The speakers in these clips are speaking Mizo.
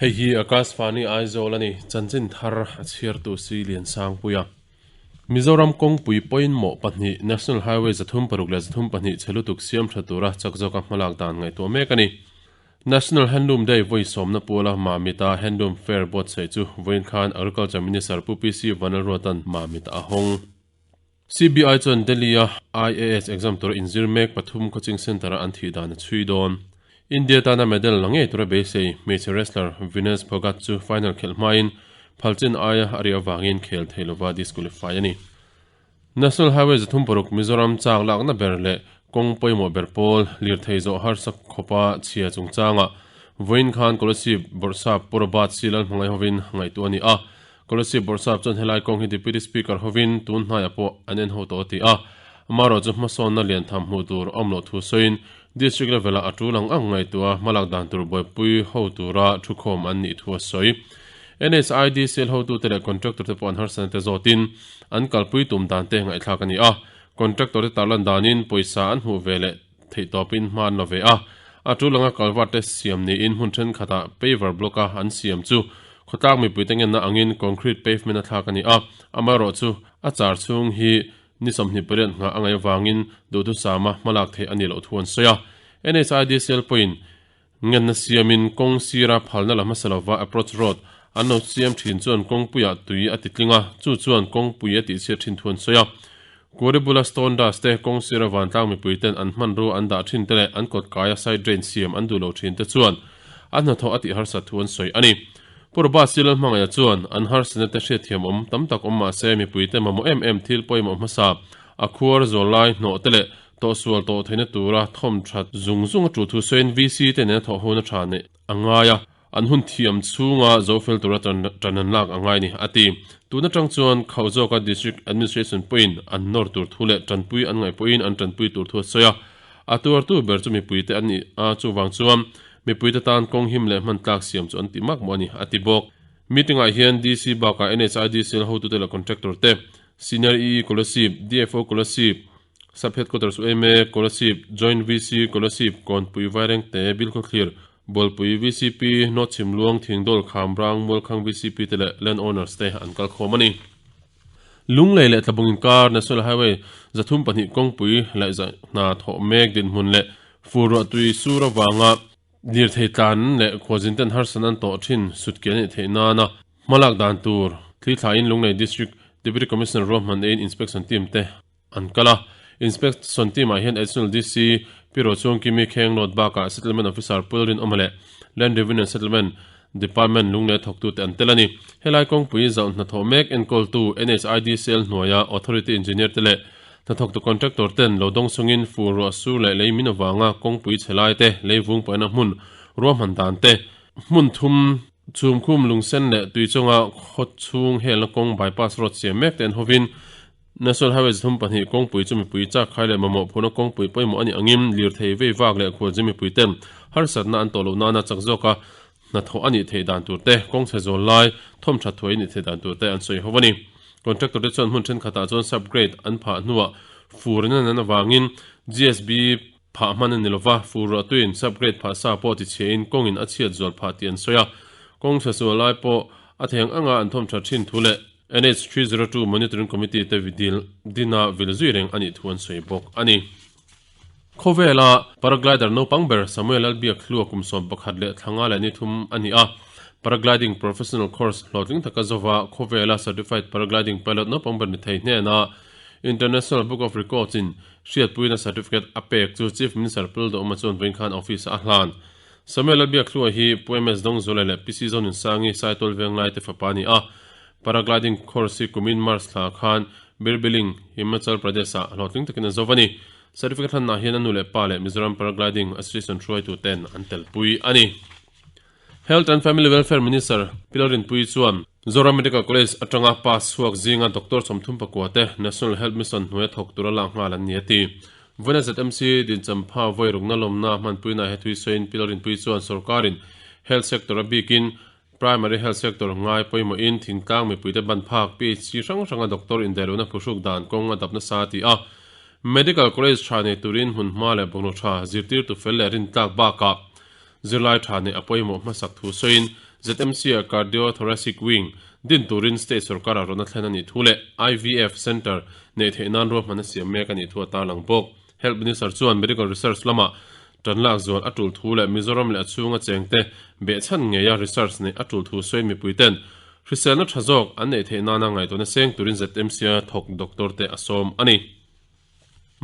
Hei hi Akashvani Aizawl a ni, chanchin thar a chhiartu si Liansangpuia. Mizoram kawngpui pawimawh pahnih National Highway 306 32 chhe lutuk siam tha tura chak zawka hmalak dan ngaihtuah mek a ni. National Handloom Day vawi sawmna puala Mamita Handloom Fair buatsaih chu vawiin khan Agriculture Minister Pu PC Vanlalruata'n Mamita a hawng. CBI chuan Delhi-a IAS exam tura inzir mek pathum coaching centre-a an thih dan a chhui dawn. India tana medal la ngei tura beisei hmeichhe wrestler Vinesh Phogat chu final khelh hmain phalchin aia a riah avangin khel thei lova disqualify a ni. National Highway 36 Mizoram chak lakna ber leh kawng pawimawh ber pawl lirthei zawh harsa khawpa chhia chungchangah vawiin khan Kolasib Bawrhsap Pu Robert C. Lalhmangaih hovin ngaihtuah a ni a. Kolasib Bawrhsap chuan helai kawng hi Deputy Speaker hovin tun hnaiah pawh an en ho tawh a ti a. Amaherawhchu hmasawnna lian tham hmuh tur awm loh thu sawiin District level ah a tul ang ang ngaihtuah hmalak dan tur buaipui ho tura thukhawm an nih thu a sawi. NHID sel hotute leh contractor te pawh an harsatna te zawtin an kalpui tum dan te ngaihthlak a ni a. Contractor te tarlan danin pawisa an hmuh ve leh theih tawpin hma an la ve a. A tul anga culvert te siam niin hmun thenkhatah paver block a an siam chu khawtlang mipuite ngenna angin concrete pavement a thlak a ni a. Amaherawhchu a char chhung hi Ni 28 nghah a ngaih avangin duhthusama hmalak theih a nih loh thu an sawi a. NHIDCL pawhin ngenna siamin kawng sira phalna la hmasa lova approach road an lo siam thin chuan kawngpuiah tui a ti tling a, chu chuan kawngpui a tihchhiat thin thu an sawi a. Kuri bula stone dust te, kawng sira vantlang mipui ten an hmanrua an dah thin te leh an kawt kaia side drain siam an duh lo thin te chuan a hnathawh a tih harsat thu an sawi a ni. Pu Robert Silal hmangaih chuan an harsatna te hriatthiam awm tam tak awm mah se mipuite mamawh em em thil pawimawh hmasa a khuar zual lai hnawh te leh tawhsual tawh theihna tura thawm that zung zung a tul thu sawiin VC te nena thawh hona tha neih a ngai a, an hun thiam chhunga zo fel tura tan an lak a ngai ni a ti. Tun atang chuan khauh zawka District Administration pawhin an nawr tur thu leh tanpui an ngaih pawhin an tanpui tur thu a sawi a, a tuartu ber chu mipuite an nih a chuvang chuan Mipuite tan kawng him leh hman tlak siam chu an ti mak maw a ni, a ti bawk. Meeting ah hian DC bakah NHIDCL hotute leh contractor te, Senior EE Kolasib, DFO Kolasib, Sub Headquarters UMA Kolasib, Joint VC Kolasib, Kawnpui Vairengte, Bilkhawthlir, Bualpui VCP, North Chhimluang, Thingdawl, Khamrang, Mualkhang VCP te leh Land Owners te an kal khawm a ni. Lunglei leh Tlabung inkar National Highway 32 kawngpui laihzah hna thawh mek dinhmun leh Fur ruah tui sur avanga lirthei tlan leh khualzin ten harsatna an tawh thin sutke a nih theih nana hmalak dan tur thli thlaiin Lunglei District Deputy Commissioner ruahman eiin Inspection Team te an kal a. Inspection Team ah hian Additional DC Pi Rochungkimi Khenglawt bakah Settlement Officer Pu Lalrinawma leh Land Revenue and Settlement Department Lunglei thawktute an tel a ni. Helai kawngpui zauh hnathawh mek enkawltu NHIDCL hnuaia Authority Engineer te leh Hnathawktu contractor ten lo dawng chungin fur ruah sur leh lei min avanga kawngpui chhe lai te, lei vung paihna hmun ruahman dan te, hmun thum chhumkhum lungsen leh tui chunga khaw chhung helna kawng bypass road siam mek te an hovin National Highway 32 kawngpui chu mipui chak khai leh mamawh phurna kawngpui pawimawh a nih angin lirthei vei vak leh khualzin mipui ten harsatna an tawh loh nana chak zawka hnathawh a nih theih dan tur te, kawng chhe zawl lai thawm that thuai a nih theih dan tur te an sawi ho a ni. Contractor te chuan hmun thenkhatah chuan subgrade an phah hnuah fur in an an avangin GSB phah hman a ni lova, fur ruah tuiin subgrade phah sa pawh tichhiain kawngin a chhiat zual phah tih an sawi a. Kawng chhe sual lai pawh a theng anga an thawm that thin thu leh NH 302 Monitoring Committee te dil dina vil zui reng a nih thu an sawi bawk a ni. Khawvela paraglider naupang ber Samuel Lalbiak hlua kum 11 leh thla nga leh ni thum a ni a, paragliding professional course hlawhtling taka zova khawvela certified paragliding pilot naupang ber ni thei hnena International Book of Records in hriatpuina certificate a pek chu Chief Minister Pu Lalduhawma chuan vawiin khan office ah a hlan. Samuel Lalbiak hlua hi Pu MS Dawngzawla leh PC Zonunsangi Saitual Venglai te fapa a ni a, paragliding course hi kumin March thla khan Birbiling, Himachal Pradesh ah hlawhtling takin a zova ni. Certificate hlanna hian a nu leh pa leh Mizoram Paragliding Association hruaitu ten an telpui a ni. Health and Family Welfare Minister Pi Lalrinpuii chuan Zoram Medical College atanga pass chhuak zinga doctor 34 te National Health Mission hnuaia thawk tura lak nghal an ni a ti. Vawiina ZMC Dinchampha vawi rukna lawmna hmanpuina he thui sawiin Pi Lalrinpuii chuan sorkarin health sector a bikin Primary Health Sector ngai pawimawhin thingtlang mipuite ban phak PHC hrang hranga doctor indaihlohna phuhruk dan kawng a dap nasa a ti a. Medical College tha nei turin hmunhma leh bungraw tha, zirtirtu fel leh rintlak bakah zirlai tha neih a pawimawh hmasak thu sawiin ZMC-ah Cardio-Thoracic Wing din turin state sorkar-ah rawhna thlen a nih thu leh IVF Centre neih theih nan ruahman a siam mek a nih thu a tarlang bawk. Health Minister chuan Medical Research lamah tan lak zual a tul thu leh Mizoram leh a chhunga chengte behchhan ngeia research neih a tul thu sawiin mipuiten hriselna tha zawk an neih theih nana ngaihtuahna seng turin ZMC-a thawk doctor te a sawm a ni.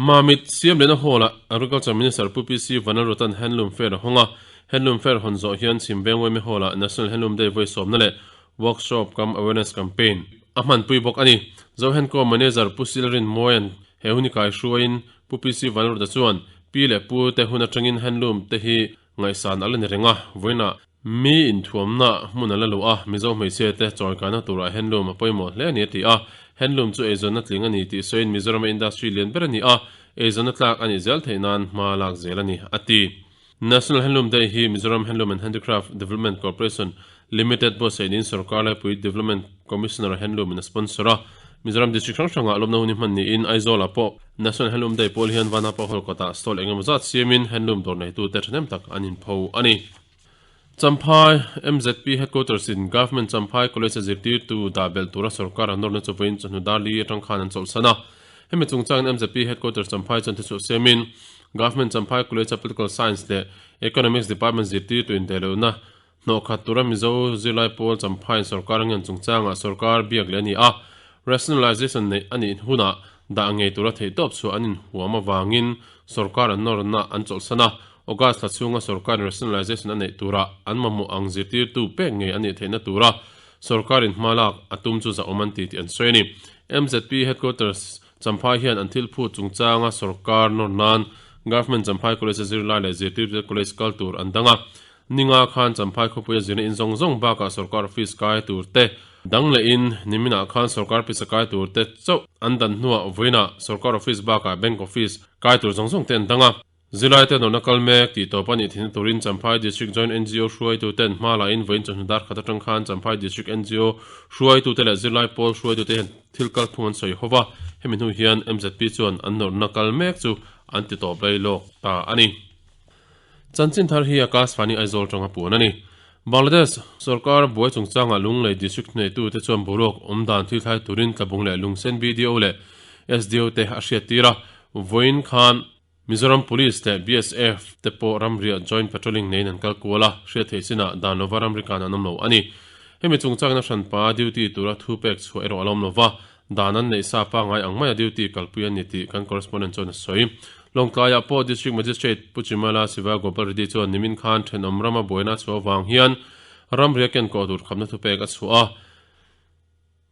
Mamit Siamliana Hall-ah Agriculture Minister Pu PC Vanlalruata'n Handloom Fair a hawng a, Handloom Fair hawn zawh hian Chhim Veng Wemi Hall-ah National Handloom Day vawi sawmna leh Workshop cum Awareness Campaign a hmanpui bawk a ni. Zohenkaw Manager Pu Silrin Mawia'n he hun hi kaihruaiin Pu PC Vanlalruata chuan pi leh pu te hun atangin handloom te hi ngaihsan a la ni reng a, vawiinah mi inthuamna hmun a la luh a, Mizo hmeichhia te chawikaina turah handloom a pawimawh hle a ni a ti a, handloom chu eizawnna tling a ni tih sawiin Mizorama industry lian ber a ni a, eizawnna tlak a nih zel theih nan hma lak zel a ni a ti. National Handloom Day hi Mizoram Handloom and Handicraft Development Corporation Limited buatsaih niin sawrkar laipui Development Commissioner Handloom in a sponsor a, Mizoram district hrang hrangah lawmna hun hi hman niin Aizawlah pawh National Handloom Day pawl hian Vanapa Hall kawtah stall engemaw zat siamin handloom dawr neitute thahnem tak an inpho a ni. Champhai MZP Headquarters in Government Champhai College a zirtirtu dah belh tura sawrkar an nawrna chu vawiin chawhnu dar li atang khan an chawlhsan a. Hemi chungchangin MZP Headquarters Champhai chuan thuchhuah siamin Government Champhai College a Political Science leh Economics Department zirtirtu indaihlohna Hnawhkhat tura Mizo zirlai pawl Champhaiin sawrkar a ngen chungchangah sawrkar biak leh a ni a, rationalisation neih a nih hunah dah ngei tura theihtawp chhuah an inhuam avangin sawrkar an nawrna an chawlhsan a, August thla chhunga sawrkarin rationalisation a neih turah an mamawh ang zirtirtu pek ngei a nih theihna tura sawrkarin hma lak a tum chu zahawm an ti tih an sawi a ni. MZP Headquarters Champhai hian an thil phut chungchanga sawrkar nawr nan Government Champhai College-a zirlai leh zirtirtute college kal tur an dang a, Ninga khan Champhai khawpuia zirna in zawng zawng bakah sawrkar office kai tur te dang lehin niminah khan sawrkar pisa kai tur te chauh an dan hnuah vawiinah sawrkar office bakah bank office kai tur zawng zawng te an dang a. Zilai te nawrhna kal mek tih tawp a nih thinna turin Champhai District Joint NGO hruaitu ten hma lahin vawiin chawhnu dar khat atang khan Champhai District NGO hruaitu te leh zirlai pawl hruaitu te hian thil kal phung an sawi hova, hemi hnu hian MZP chuan an nawrhna kal mek chu an ti tawp lai lawk ta a ni. Chanchin thar hi Akashvani Aizawl tanga puan a ni. Bangladesh sorkar buai chungchangah Lunglei District hnehtute chuan boruak awm dan thil thlai turin Tlabung leh Lungsen BDO leh SDO te a hriattir a, vawiin khan Mizoram Police leh BSF te pawh ramriah joint patrolling neiin an kal kual a, hriat theih chinah dan lova ramri kan an awm lo a ni. Hemi chungchangin a hranpa duty tura thu pek chhuah erawh a la awm lova, Dan an neih sa pangngai ang maia duty kalpui a ni tih kan correspondent chuan a sawi. Lawngtlaiah pawh District Magistrate Pu Chimala Siva Gopal Reddy chuan nimin khan thenawm rama buaina a chhuah avang hian ramria kenkawh tur khamna thupek a chhuah a,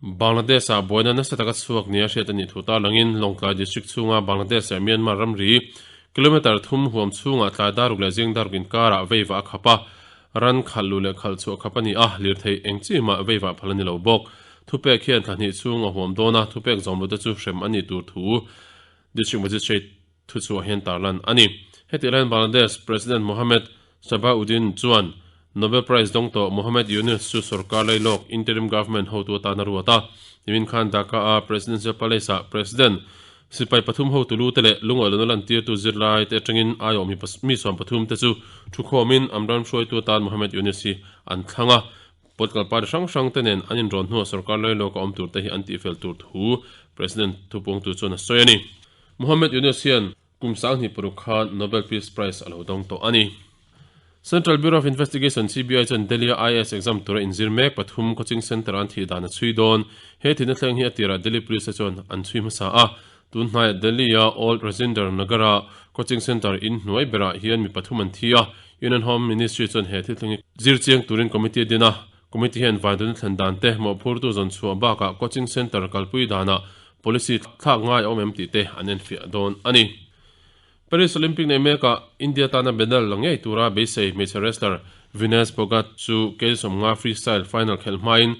Bangladesh-ah buaina nasa taka chhuak nia hriat a nih thu tarlangin Lawngtlai District chhunga Bangladesh leh Myanmar ramri kilometre thum huam chhungah tlai daruk leh zing daruk inkarah veivah a khap a, Ran khalh luh leh khalh chhuah khap a ni a, lirthei eng chi mah veivah phal a ni lo bawk. Thupek hian thla hnih chhung a huam dawn a, thupek zawm lote chu hrem a nih tur thu District Magistrate thuchhuah hian tarlan a ni. Hetih laiin Bangladesh President Mohammed Shabahuddin chuan Nobel Prize dawng tawh Mohammed Yunus chu sorkar lailawk interim government hotu atan a ruat a. Nimin khan Dhaka-a Presidential Palace-ah President Sipai pathum hotu lu te leh lungawihlawna lantirtu zirlai te atangin aiawh mi mi 13 te chu thukhawmin an ram hruaitu atan Mohammed Yunus hi an thlang a. Political party hrang hrang te nen an inrawn hnuah sorkar lailawk a awm tur te hi an tihfel tur thu President thupungtu chuan a sawi a ni. Mohammed Yunus hian kum 2006 khan Nobel Peace Prize a lo dawng tawh a ni. Central Bureau of Investigation, CBI, chuan Delhi-a IAS exam tura inzir mek pathum coaching centre-a an thih dan a chhui dawn. He thihna thleng hi a tirah Delhi Police-te chuan an chhui hmasa a. Tun hnaiah Delhi-a Old Rajinder Nagar-a coaching centre in hnuai berah hian mi pathum an thi a. Union Home Ministry chuan he thil thleng hi zir chiang turin committee a din a. Committee hian vaidawna thlen dan te, mawhphurtu zawn chhuah bakah coaching centre kalpui danah policy thlak ngai a awm em tih te an enfiah dawn a ni. Paris Olympic nei mekah India tana medal la ngei tura beisei hmeichhe wrestler Vinesh Phogat chu kg 50 freestyle final khelh hmain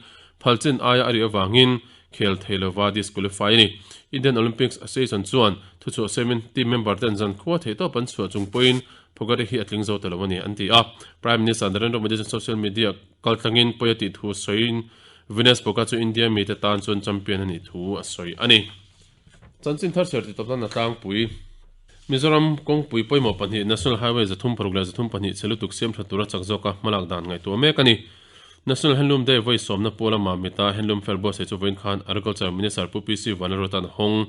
phalchin aia a rih avangin khel thei lova disqualify a ni. Indian Olympics Association chuan thuchhuah semin team member ten zan khua theih tawp an chhuah chung pawhin Phogat hi a tling zo ta lo a ni an ti a. Prime Minister Narendra Modi chuan social media kaltlangin pawi a tih thu sawiin Vinesh Phogat chu India mite tan chuan champion a nih thu a sawi a ni. Chanchin thar chhiar titawp nan a tlangpui. Mizoram kawngpui pawimawh pahnih National Highway 36 leh 32 chhe lutuk siam tha tura chak zawka hmalak dan ngaihtuah mek a ni. National Handloom Day vawi sawmna puala Mamita Handloom Fair buatsaih chu vawiin khan Agriculture Minister Pu PC Vanlalruata'n a hawng.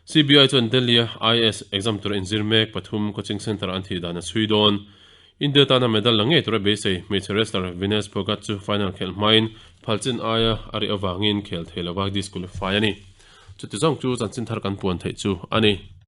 CBI chuan Delhi-a IAS exam tura inzir mek pathum coaching centre-ah an thih dan a chhui dawn. India tana medal la ngei tura beisei hmeichhe wrestler Vinesh Phogat chu final khelh hmain phalchin aia a rih avangin khel thei lova disqualify a ni. Chuti zawng chu chanchin thar kan puan theih chu a ni.